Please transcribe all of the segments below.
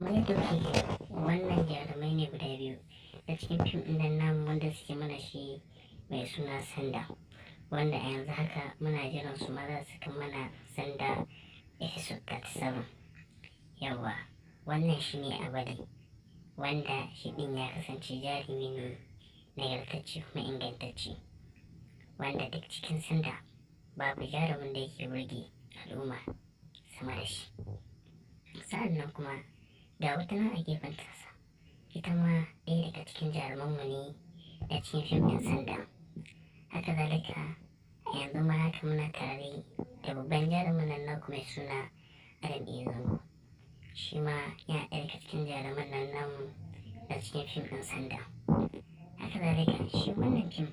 Kamar yadda kuke gani, wannan jarumai ne guda biyu na cikin fim ɗin nan namu wanda suke mana shi mai suna Sanda, wanda a yanzu haka muna jiran su ma za su kan mana Sanda episode 37. Yawwa, wannan shi ne Abali, wanda shi ɗin ya kasance jarumi ne nagartacce kuma ingantacce, wanda duk cikin Sanda babu jarumin da yake burge al'umma sama da shi. Sa'an nan kuma ga wata nan a gefen tasa, ita ma ɗaya daga cikin jarumanmu ne a cikin fim ɗin Sanda. Haka zalika, a yanzu ma haka muna tare da babban jarumin nan naku mai suna Adam A Zango. Shi ma yana ɗaya daga cikin jaruman nan namu na cikin fim ɗin Sanda. Haka zalika, shi wannan fim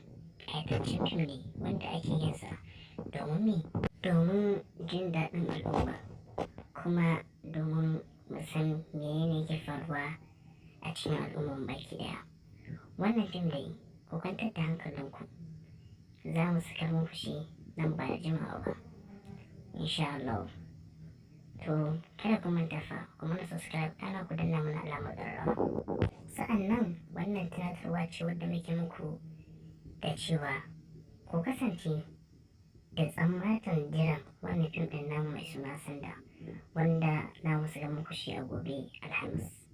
ƙayataccen fim ne wanda ake yin sa domin me? Domin jin daɗin al'umma, kuma domin mu san menene yake faruwa a cikin al'ummar baki ɗaya. Wannan fim dai, ku kwantar da hankalinku, za mu sakar muku shi nan ba da jimawa ba, insha Allah. To, kada ku manta fa, ku mana subscribe, kana ku danna mana alamar ƙararrawa. Sa'an nan wannan tunatarwa ce wadda muke muku da cewa ku kasance da tsammatan jiran wannan fim ɗin namu mai suna Sanda, wanda za mu saka muku shi a gobe Alhamis.